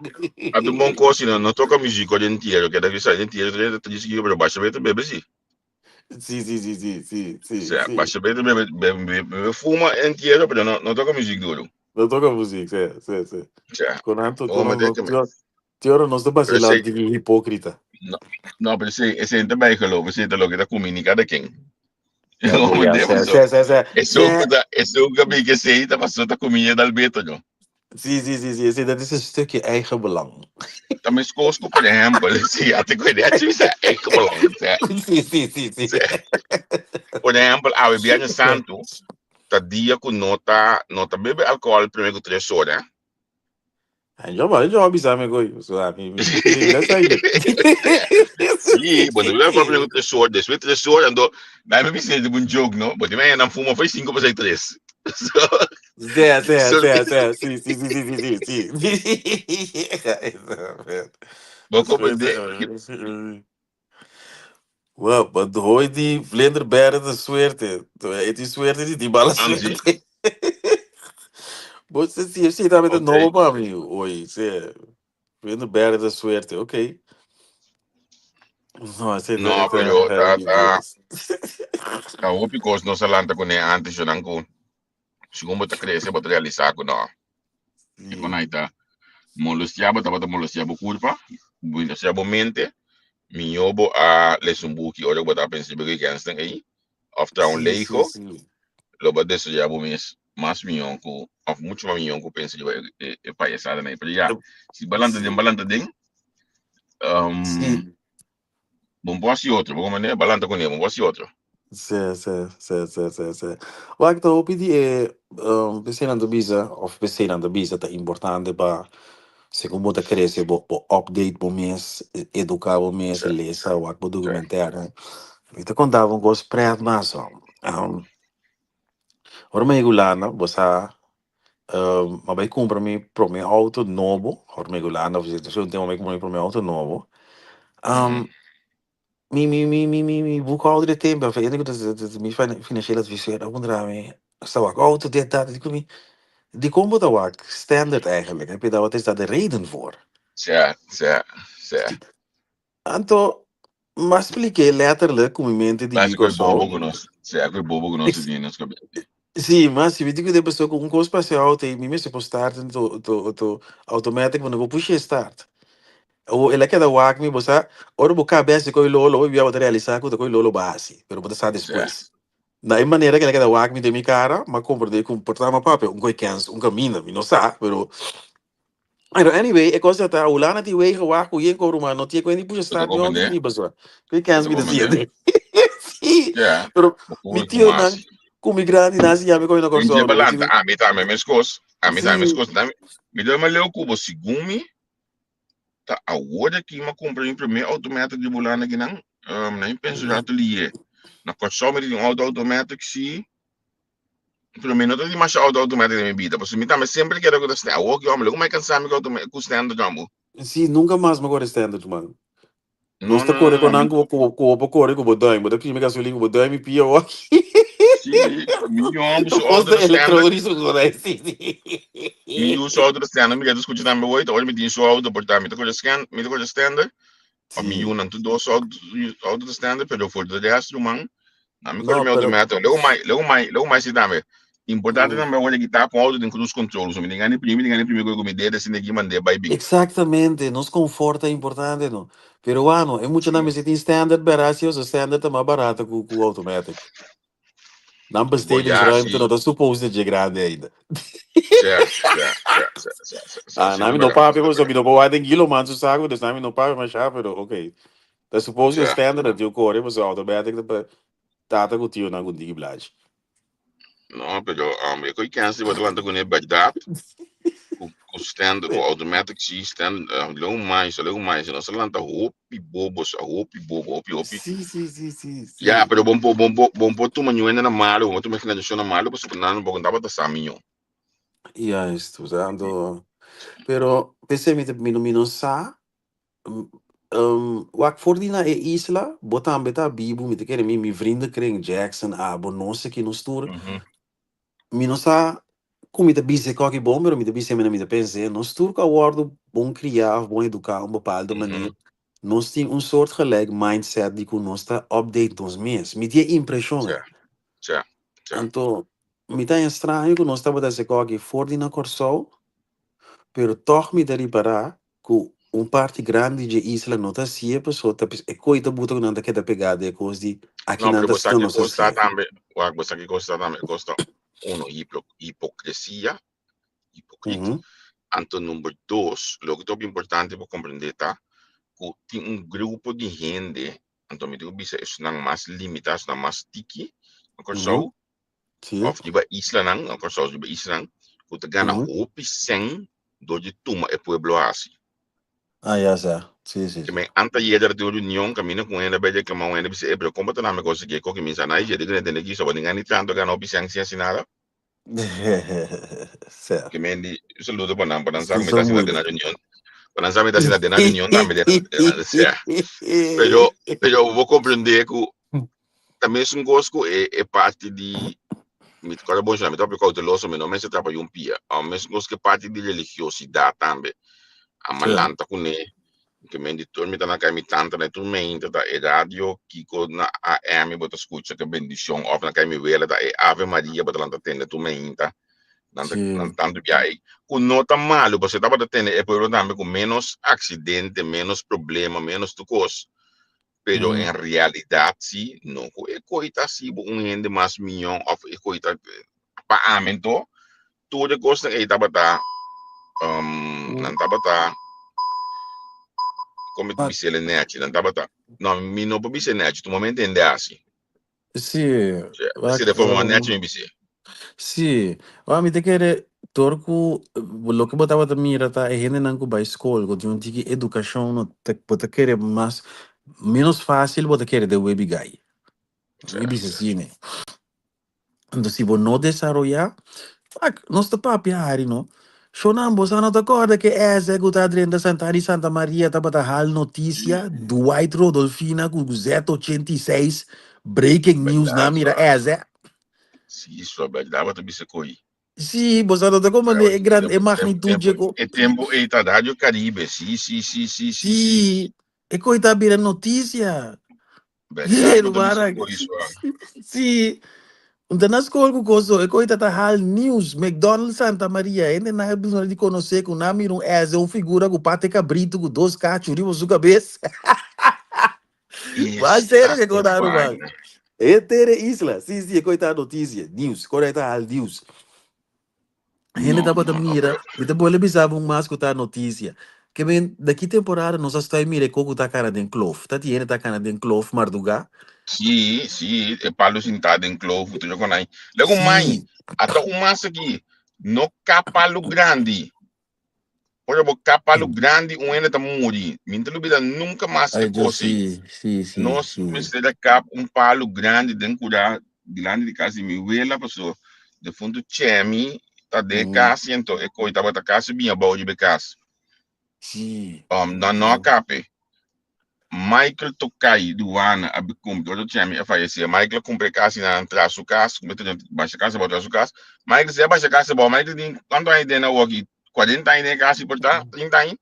Ata un bon kos, no? No toka muziek den entiero. Keda bisa den entiero ta tristi, pero basha beta bebe sí. Sí, sí, sí, sí, sí, O sí, sea, sí. basha bete bebe, bebe, bebe fuma entiero, pero no, no toca muziek duro. No toca muziek, sí, sí, sí. O sea, Con anto, oh, con maar no, dit, tio, tio, no se pero vacila sí, di hipócrita. no, no, pero sí, ese ente bijgeloof, ese ente lo que está comunica de quién. Ja, No, bo, maar ja, dit sí, so. sí, sí, sí. Eso Sí, eso que mi que sei, ta pasó ta comunica dal beto, no. sí, sí, sí, sí, sí, dat is een stukje eigenbelang. Ta mescos ku, por ehempel, si ya te cuide, sí, eigen belang. O sea, Sí, sí, sí, sí. sea, por ehempel, awe Viernes Santo, ta dia ku no ta bebe alcohol prome ku 3 ora. En yo, yo avisame, güey. O sea, mi, mi, mi, mi, Sí, bueno, bebe alcohol prome ku 3 ora, despues 3 ora, anto, daai mi bisa un joke, no? Bo tin nan fuma foi 5 pa 3. So, Sea, sea, so, sea, sea. Sí, sí, sí, sí, sí, sí, sí. bo comprende? Wow, wat hoor die vlinderbergen de suerte. Het die suerte die die mala Anzi, suerte. Bo sí, sí, tambe ta nobo ok. pa mi. Oy, sí. Vlinderbergen de suerte, ok. No, ese No, ta pero ta ay, ta Dios. ta hopi kos nos a lanta kuné antes yo nan ku segun bo ta krese bo ta realisá ku no. E kon Sí, ai ta molestiá bo tabata molestiá bo kurpa, molestiá bo mente, mihó bo a lesa un buki ora ku bo ta pensa riba e kènsnan ei, òf traha un sí, sí, lego, sí. lo bo a desaroyá bo mes mas mihó ku òf muchu mas mihó ku pensa riba e payasadanan ei. Pero ya, si bo a lanta den, Sí, bo a lanta den, sí. bo no por hasi otro, bo comprende? Bo a lanta kuné, bo no por hasi otro. Sí, sí, sí, sí, sí, sí. Wak ta hopi di e p'esei nan ta bisa, of p'esei nan ta bisa ta importante pa segun bo ta crece bo bo update bo mes, educa bo mes, Sí, lesa, wak bo sí. documentaire. Mi ta conta bo un cos pret mas ho. Ora mi a yega Hulanda, bo sa mi a bay cumpra mi prome auto nobo, ora mi a yega Hulanda, un tempo mi a bay cumpra mi prome auto nobo. Mi mi mi mi mi mi boekhouder de tempo, of eende ku mi financieel adviseur a puntra mi, sta wak auto dit dat, di ku mi, dikon bo ta wak standard eigenlijk? Heb je daar, wat is daar de reden voor? Sea, sea, sea. Anto, m'a splik'é letterlijk ku mi mente di Basi yu ku e bobo Kòrsou. ku nos, sea ku e bobo ku nos tin nos kabes. Sí, ma si mi di ku den pasobra ku un kos pasa e auto ei, mi mester por start anto anto anto automatic bo no por pushi e start. Awor el a keda wak mi, bo sa, ora bo kabes di koe lolo, bo bia bo ta realisá ku ta koe lolo bo a hasi, pero bo ta sa Sea. despues. Na e manera ku el a keda wak mi den mi kara, m'a komprendé ku por ta m'a papia un koe kèns, un kaminda, mi no sa, pero Pero anyway, e cosa ta Hulanda tin wegen wak ku yen ko ruman no tie ku ni push Bo ta start mi auto comprendé? ni paso. Ku Bo kens ta mi ta comprendé? siente. Sí, Ja, pero bo mi kohe tio kuma nan hasi. ku mi grandi nan siña mi kohe na Den dje Kòrsou no. Mi balanta, ami tambe meskos, ami tambe Sí, meskos. Mi ta leu ku bo segun mi ta awor aki mi a kumpra mi promé automatic di Hulanda akinan. Na mi pensa rato liye. Na Kòrsou mi tin un auto automatic sí, pero mi no ta tin masha auto automatic den mi bida, pasobra mi tambe semper keda ku ta standard. Awor ki hombre, loke mi a kansa mi ku standard hombre. Sí, nunca mas mi a kore standard man. No, Nos ta no, no, kore no, ku mi nan ku ku ku bo por kore ku bo duim. Bo ta primi gasolin ku bo duim i pia wak. Sí, mi yu hombre su Kos auto ta ta standard. elektronisch ku nan sí, sí. Mi yu su auto ta standard, mi ta skucha tambe hoy, ta ora mi tin su auto por ta mi ta kore scan, mi ta kore standard. Pa mi Sí. yunan tur dos auto, auto ta standard, pero for de resto ruman, na mi kore No, mi pero automatic. Luego mai, luego mai, luego mai si tambe. Importante mm, tambe ora kita ku auto den cruise control, so mi tin gana primi, mi tin gana primi ku mi dede asina aki mand'é bai bin. Exactamente, nos confort ta importante no. Pero wano, e muchanan Sí. mester tin standard bera si oso standard ta mas barato ku ku automatic. Nan Bo ya bestedingsruimte si. no ta supposed dje grandi ainda. Sea, sea, sea, sea, sea, sea, sea, Ah, sí ta na mi no berdad, papia sí ta pasobra mi berdad. no por wak den Gilo man su saco, dus na mi no papia masha, pero ok. Ta supposed Sea. standard dat yo kore pasobra automatic ta pa tata ku tionan ku diki blachi. No, pero e koe kens di bo ta lanta kuné bèrdat ku ku standard ku automatic si stand leu mais leu mais nos a lanta hopi bobo sa hopi bobo hopi hopi Sí, sí, sí, sí, ya sí. pero bon por bon por bon por tuma ñuende na malo bon por tuma generashon na malo pasobra nan bo tabata sa miño. Juist, o sea, anto, pero p'esei mi ta mi no mi no sa Wak for di na e isla, bo tambe ta bibu, mi ta kere mi, mi vriendenkring, Jackson, abo, nos aki, nos tur, mi no sa ku mi ta bisa e koki bon, pero mi ta bisa mi na mi ta pens'é, nos tur ku a wòrdu bon kriá òf bon eduká un bepaalde manier, Nos tin un soortgelijk mindset di ku nos ta update nos mes. Mi tin e impreshon. Sí, sí, sí. Anto, mi ta haña straño ku nos tabata hasi kòki for di na Kòrsou, pero tòg mi ta ripará ku un parti grandi dje isla no ta hasié paso ta e koi ta buta ku nan ta keda pegá den e kos di aki No, nan pero ta bo sa no ki nos kos ta hasié. tambe, wak, bo sa ki kos ta tambe, e kos ta uno, hipokresia, hipokrita. Anto number dos, loke ta hopi importante pa komprendé ta ku tin un grupo di hende, anto mi tin ku bisa esnan mas limitá, esnan mas tiki na Kòrsou, òf riba islanan, na Kòrsou riba islanan, ku ta gana hopi sèn dor di tuma e pueblo hasi. Ah, ya sa. Sí, sí, Ke sí. men anteayer tin un reunion kaminda ku un hende a bai reklamá un hende bisa, e pero kon bo ta nami kos aki? E koki mi sa, na e dje di ku no tende kiso, bo tin gana di tantu gana hopi sèn sin hasi nada. Sea. Ke men di, un saludo pa nan, pa nan sa Sí, ku mi ta son sinta den moeilijk. na reunion. Pa nan sa mi ta sinta den na reunion tambe den na, sea. Pero, pero bo comprende ku ta mesun kos ku e, e parti di, mi ta kòrda bon shona, mi ta papia kouteloso, mi no mester trapa yun pia. Mesun kos ku e parti di religiosidat tambe. A Sea. lanta kuné, Ke men di tur mi ta na kai mi tanta na tur meinta ta e radio kiko na AM bo ta skucha ke bendishon of na kai mi wela ta e Ave Maria bo ta lanta tende tur meinta nan ta nan tantu bia ei ku no ta malu pasobra tabata tende e pueblo tambe ku menos aksidente menos problema menos tur kos pero en realidat si no ku e koi ta hasi bo un hende mas mion of e koi ta pa ami anto Tur e kosnan ei tabata, um, nan tabata, kon mi ta But, bis'el e nèchi, nan tabata, no, mi no por bis'e nèchi, tur momento hende hasi. sí, Si, wak, si de forma mas nèchi mi bis'e. Sí, wak, mi ta kere dor ku loke bo tabata mira ta e hendenan ku bai skol, ku tin un tiki edukashon, no ta, bo ta kere mas, menos fásil bo ta kere den webi gai. Mi bisa asina. Anto si bo no desaroyá, fuck, nos ta papia hari no. Shonnan, bo sa no ta kòrda ke ese ku ta drenta Santana di Santa Maria tabata hal notisia, Dwight Rodolfina ku Z86, breaking news nan mira ese. Sí, so bèrdat bo ta bisa ko'i. Sí, bo sa no ta komprendé e gran, e magnitud dje ko. E tempu ei ta Radio Caribe, sí, sí, sí, sí, sí, sí. Sí, e ko'i ta bira notisia. Bèrdat bo ta bisa ko'i so. Sí, un ta na skol ku koso, e ko'i ta ta hal news, McDonald's Santa Maria, hende nan a bisa di konosé ku nan a mira un eze, un figura ku pata e kabritu ku dos kachu riba su kabes. Mas serio ke kos ruman. E tere isla, sí, sí, e ko'i ta notisia, news, kos ta hal news. Hende No, tabata no, no, mira, pero mi ta bolbe bisa bo un mas ku ta notisia. Ke men, da ki temporada nos a stoi mira e koko ta kana den klof. Ta tin hende ta kana den klof mardugá. Sí, sí, e palu sintá den klof, tur e konai. Lego mai, ata un mas aki, no ka palu grandi. Ora bo ka palu grandi, un hende ta muri. Mi no ta lubida nunka mas e Ay, Dios, kos ei. sí, sí, sí, Nos sí. mester a kap un palu grandi den kurá dilanti di kas di mi wela paso defuntu Chemi ta den e kas i anto e koi tabata kasi bin abou riba e kas. Sí. Nan no a kap'e. Michael Tokay Duana a kumpra, ora Chemi a fayesé, Michael a kumpra e kas i nan a traha su kas, kumpra e basha kas abou traha su kas. Michael si a basha kas abou, Michael tin kuantu aña den awor aki? Kuarenta aña den e kas i por ta? Trinta aña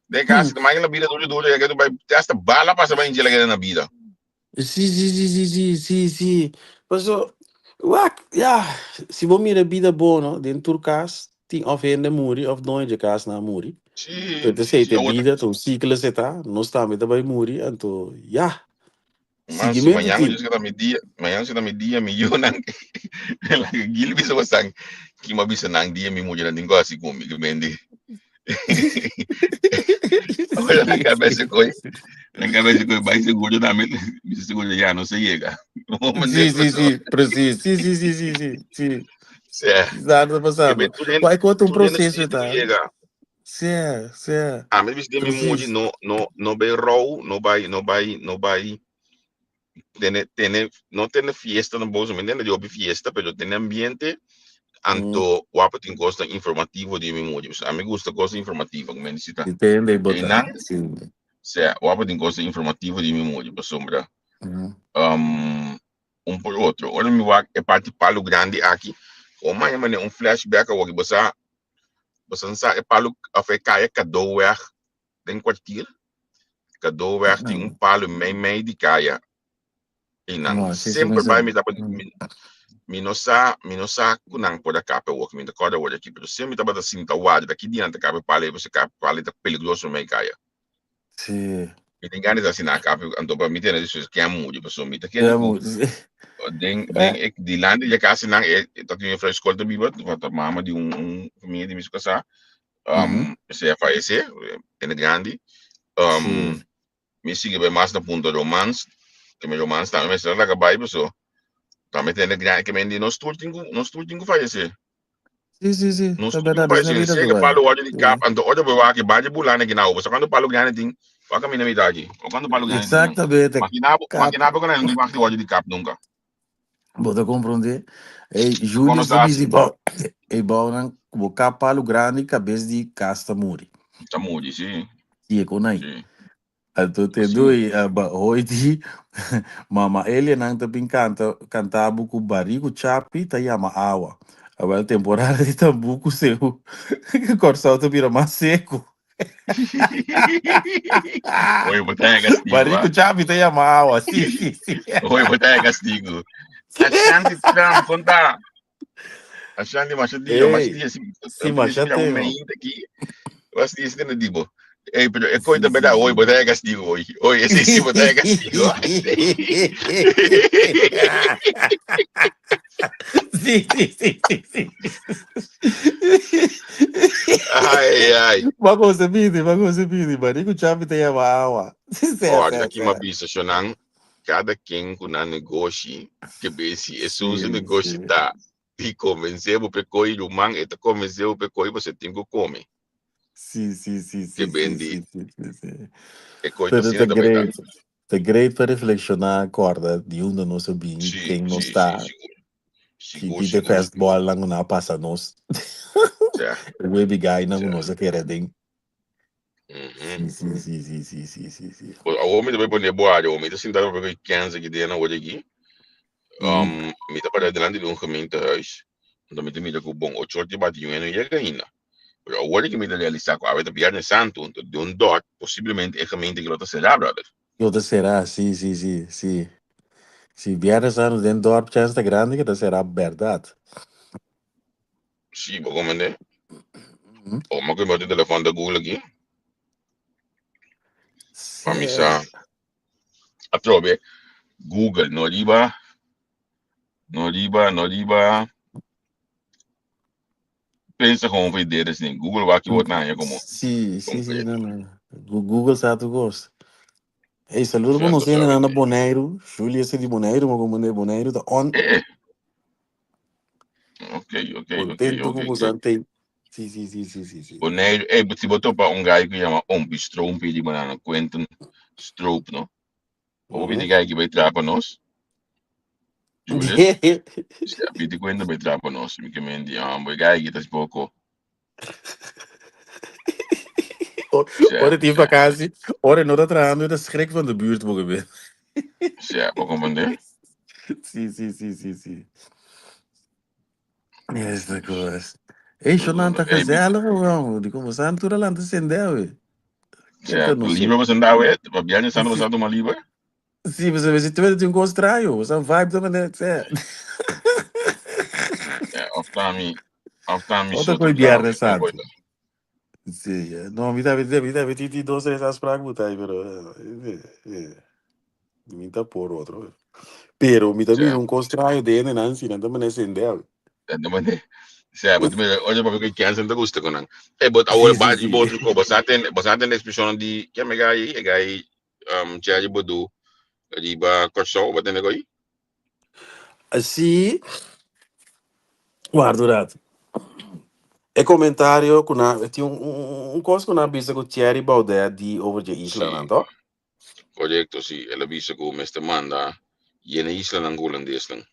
den e kas. Michael a bira duru duru ya ke bai te hasta bala pasa bai inchel a keda na bida. Sí, sí, sí, sí, sí, sí, sí. Paso, wak, ya, si bo mira bida bo, no, den tur kas tin of hende muri of doño dje kas nan a muri. Sí, Pero ta esei sí, ta awor ta bida, ta un siklo esei ta, nos tambe ta bai muri, anto ya, Man, si sigimentu mañan tin. yo ta mi dia, mañan si ta mi dia, mi yunan, laga Gil bisa bosan, ki m'a bisa nan dia mi muchanan tin ku hasi ku mi, ki mendi. Ahora na cabeza koi, na cabeza koi bai seguro tambe, bisa seguro ya no se llega. Sí, sí, sí, precies. Sí, sí, sí, sí, sí, sí. Sí. Daar ta pasando. Tur hende, Wai kota un tur hende proceso sí ta. llega. Sí, sí. A mi bisa mi muri Precies. no no no bai rou, no bai no bai no bai tene tene no tene fiesta na boso, mi entiende di hopi fiesta, pero tene ambiente anto wapo tin cosnan informativo di mi muri. A mi gusta cosnan informativo, mi necesita. Depende bota. Einan, Sí. sea, wapo tin cosnan informativo di mi muri, pasobra un por otro. Ora mi wak e parti palo grandi aki, o maña mane un flashback awor, bo sa, bo sa e palo of e kaya Kadoweg den kwartier. Kadoweg tin un palu mei mei di kaya. I nan No, sí, sí, semper mi bai sa. mi tabata mi no sa mi no sa ku nan por a kap awor mi ta kòrda awor aki pero semper mi tabata sinta warda ta ki dia nan ta kap e palu ei pasobra kap e palu ei ta peligroso mei kaya. Sí. Mi tin gana di sa si nan a kap anto pa mi tene despues ken a muri pasobra mi ta kere Ja, ku mu. den den e dilanti di e kas nan e ta tin un juffrouw skol ta biba ta mama di un un famia di mi su kasá esei a fayesé hende grandi. Sí. Mi sigui bai mas na punto romans, ke mi romans tambe mester a laga bai paso tambe tende gran ke men di nos tur tin ku nos tur tin ku fayesé. Sí, sí, sí, Nos ta tur tin ku berdad, esei fayesé. na vida Sea ta ke bai. palo wòrdu di Sí. kap, anto ora bo wak e bachi bulana ki na obo, sa kuantu palo grandi tin, wak kaminda mitad aki, o kuantu palo grandi tin nan. Exactamente, Makina bo, kap. makina bo ku nan no tin wak di wòrdu di kap nunka. Bo ta komprondé? Ey, Kon Julius nos ta ta bisti hasi? bou, ey bounan ku bo kap palu grandi kabes di kas ta muri. Ta muri, sí. Sí, e kon ai. Sí. Anto te Así. doy, ba hoy di mama Elia nan ta bin kanta, kanta bo ku bariku chapi ta yama awa. Awel temporada di tambuku seu Kòrsou ta bira mas seku. Oye, bo ta haña castigo, Bariku ah. chapi ta yama awa. Sí, sí, sí. Oye, bo ta haña castigo. Ashanti Trump, konta. Ashanti, masha dia, masha Ey, dia, si, sí, dia masha si mira un tema. meinte aquí. Was di este dibo. Ey, pero e Sí, coita sí, beda hoy, sí. bo ta haña castigo hoy. Hoy, ese sí, bo ta haña castigo. Sí, sí, sí, sí, sí. Ai, ai. Bako se pidi, bako se pidi, Bariku Chapi te llama agua. Sí, sea, Oh, sea, aki ma sea. bisa shonan, cada quien ku nan negoshi, ke be si esun su Sí, negoshi sí. ta di konvensé bo p'e koi ruman, e ta konvensé bo p'e koi, pasobra e tin ku kome. Sí, sí, sí, Ke sí, sí, bendi sí, sí, sí, sí. e koi ta Pero asina ta ta bai ta. great. Ta great pa reflekshoná, kòrda di unda nos a bini, Sí, ken nos sí, sí, ta, sigur. ki Sigur, ki de sigur. fastballnan ku nan a pasa nos, Sè, e webi guynan ku sè. nos a kere den. Mhm. Sí, sí, sí, sí, sí, sí, sí, sí. Pues awor mi ta bai pone bo área, awor mi ta sinta pa papia ku kens aki den awor aki. Mi ta para delante di un gemeentehuis, anto mi ta mira ku bon ocho or di bati yu e no yega ainda. Pero awor ki mi ta realisa ku awe ta Biernes Santu, anto di un dòt posiblemente e gemeente aki lo ta será, brother. Lo ta será, sí, sí, sí, sí. Sí, Biernes Santu den dòrp chèns ta grandi ku ta será bèrdat. Sí, bo komende? O mi a kuminsá tin telefòn ta Google aki pa mi sa atrobe Google no riba no riba no riba pensa gewoon van idee des ding. Google wak je wat na je como. Sí, sí, sí, no, no. Google sa tu kos. Hey, saludo Sí, pa nos anto hende sabe. na Boneiru. Julia is di Boneiru, maar como de Boneiru ta on. Ok, Contento ok, ku ok. bosante. Sí, sí, sí, sí, sí, sí. Boneiru, hey, si bo topa un guy ku yama Ompi Stroompi di banana Quentin Stroop, no? Bo pidi guy ki bai traha pa nos? Julius? Si a pidi Quentin bai traha pa nos. Mi ke men di, ah, boy guy ki ta poko. Ora tin vakantie, ora no ta trahando, ta schrik van de buurt bo ke Sea, bo comprende? Sí, sí, sí, sí, sí. Esta cosa. Ei, Shonan, ta gezellig, man. Di como santo tura lanta sende, we. Sea, libre ba senda, we? Pa biaña santo ba santo ma libre? Sí, mas si tu tin cos traio, sa vibe ta mané, sea. Ja, of tami, of tami Outra so coi te trawe, Viernes e Santo. coita. Sí, ja. No, mi ta, mi ta, mi ta, mi ti dos, tres afspraak moet hij, pero, mi ta por otro. Pero mi ta mira un cos traio de hende nan, si nan ta mané sende, awe. Nan ta mané. Sea, but mira, oye, papi, que cansa te gusta con nan. Eh, but awor, Sí, sí, ba, sí. bo otro ko, bo sa ten, bo sa ten expresión di, ke me gai, e gai, Thierry Baudeau, riba Kòrsou, bo tende koi? Sí, warda un rato. E komentario ku nan, tin un, un, un kos ku nan bisa ku Thierry Baudet di over dje islanan, Sí. toch? Korekto, sí. El a bisa ku mester manda yena islanan ku hulandesnan.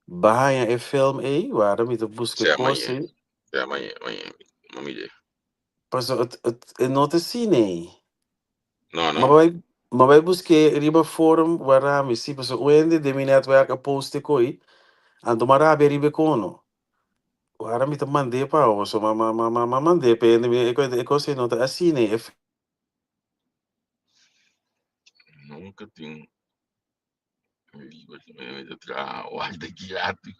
Bo haña e film ei? Warda mi ta buska e Sea, kos mañe. ei. Sea, mañe, mañe. Ma mire. Paso et, et, e no ta asina ei. No, Ma no. bai, ma bai busk'é riba forum warda mi sí, paso un hende den mi netwerk a post e koi, anto m'a rabia riba e kono. Warda mi ta mand'é pa bo, paso ma, ma, ma, ma, ma mand'é pa hende, mi e kos ei no ta asina ei. E. Nunca tin liber mi ta traha wak de ki ratu.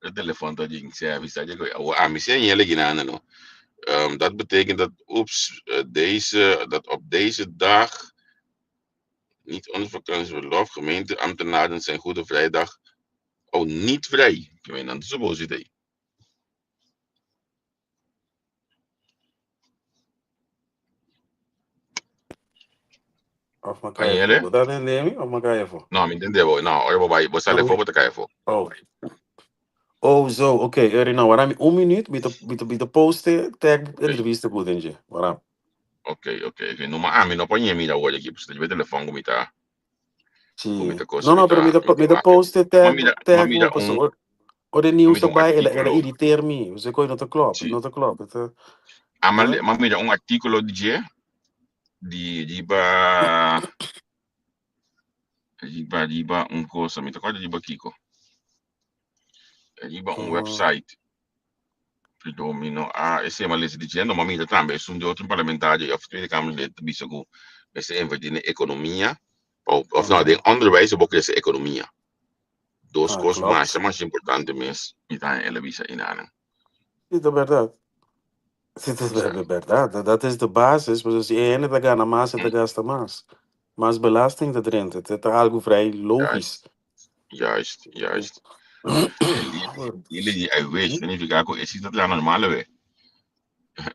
E telefon ta ding service ta dje Ami si a ginana no. Dat betekent dat oeps, deze, dat op deze dag niet onder vakantieverlof, gemeenteambtenaren zijn Goede Vrijdag oh niet vrij. Ik weet niet, dat is idee. Of ma kaya Ayele? fo. Bo ta tende mi of ma kaya fo? No, mi entende bo. No, ora bo bai, bo sale fo, bo ta kaya fo. Oh. Oh, zo, oké. Okay. Eri, nou, waarom un minuut, mi ta posten, tag entrevista ku denje. Waarom? Oké. No, ma ami no pone mira awor aki, pues ta telefon ku mi ta Sí. ku mi ta cosa, No, no, pero mi ta mi mi ta ta wak. post Ma tag mira, ma tag mira bo un paso ora nieuws mira un erbij, ela artículo. irriteer mi. Você coi no te klopt, Sí. no te klopt. Het, Ama eh? ma mira un artículo di dje di riba riba riba un cosa, mi ta acorda riba kiko. Riba un Oh, website. Pero mi no a ese ma lesa diciendo, ma mira tambe es un de otro parlamentario of Tweede Kamerlid bisa ku mester invertir den economia of no, den onderwijs bo crece economia. Dos Ah, cos klopt. mas mas importante mes mi ta ela bisa inana. Sí, dat verdad. Sí, dat is verdad. Dat is de basis. Dus si e ta gana mas, e ta gasta mas. Mas belasting ta drenta. Het is algo vrij logisch. Juist, juist. Ele di I wish, significa ku esei ta normal we.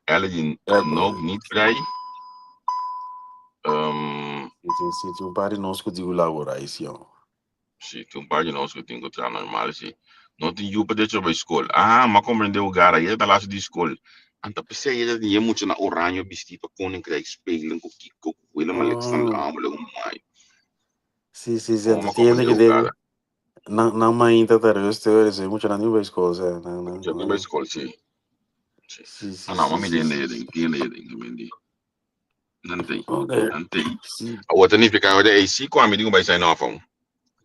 Ela di no niet vrij. Sí, tin un par di nos ku digo laborar, sí, oh. Sí, tin un par di nos ku tin ku traha normal, sí. No tin yu pa derecho bij school. Ah, ma comprende o gara, e ta laatste di school. Anta pensei ele tinha muito na oranje bisti pa Koninkrijk spelen ku Kiko, ku Willem Alexander, Ah. ah, maar mai. Sí. Oh, Anto ma tiende comprende que o den gara. nan mainta ta rustig, dus je moet je dan niet bij school zijn. Nee, nee, Ja, bij nee. school, sí. Sí. Sí, Ah, no, sí, ma mi sí, dende sí. ding, tiende ding, mi di. Nan tem, nan tem. Sí. A outra significa ora e si kwa mi digo bij zijn af.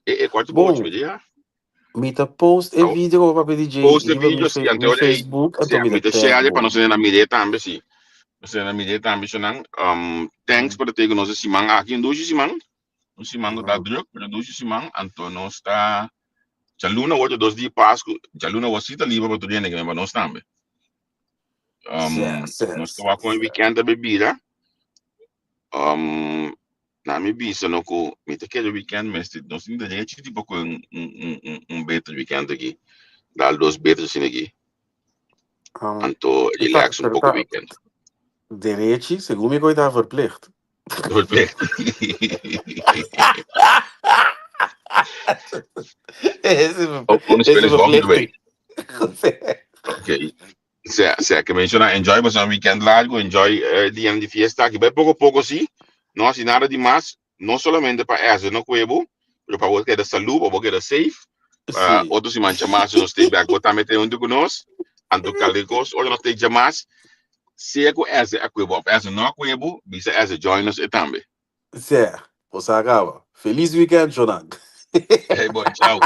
E e kwart bootje Bom, mi ja. mi ta post e Au. video pa DJ Post de riba mi, video si ante mi ora e Facebook, si anto mi mi ta te tag share pa bo. nos na mi tambe si. Nos na mi tambe sonan. Thanks por tegen nos siman aki un dushi siman. Un siman ku ta druk, pero dushi siman anto nos ta Djaluna wordt 2 dia Pasku, djaluna was sita liber pa tur hende pa nos tambe. Nos ta wak un weekend bebida. Na mi bisa no ku mi ta kere weekend mes nos tin derecho tipo ku un beter weekend aki. Dal dos beter sin aki. Anto relax un pero poco ta weekend. derechi, segun mi ta verplicht. Verplicht. Ese Oh, ese spelen volgende week. verplichting. Oké. Sea, que menciona, enjoy mas un weekend largo, enjoy dia di fiesta, que vai pouco pouco sí, no así nada de más, no solamente para essa, no cuevo, pero pa bo keda salud, pa bo keda safe, pa otro siman mas nos stay back, bo tambe te hunto ku nos, anto kalikos, ora nos te mas, sea ku essa a cuevo, of essa no a cuevo, bisa essa join nos e tambe. Sea, o sea, acaba. Feliz weekend, Jonan. Hey boy, ciao.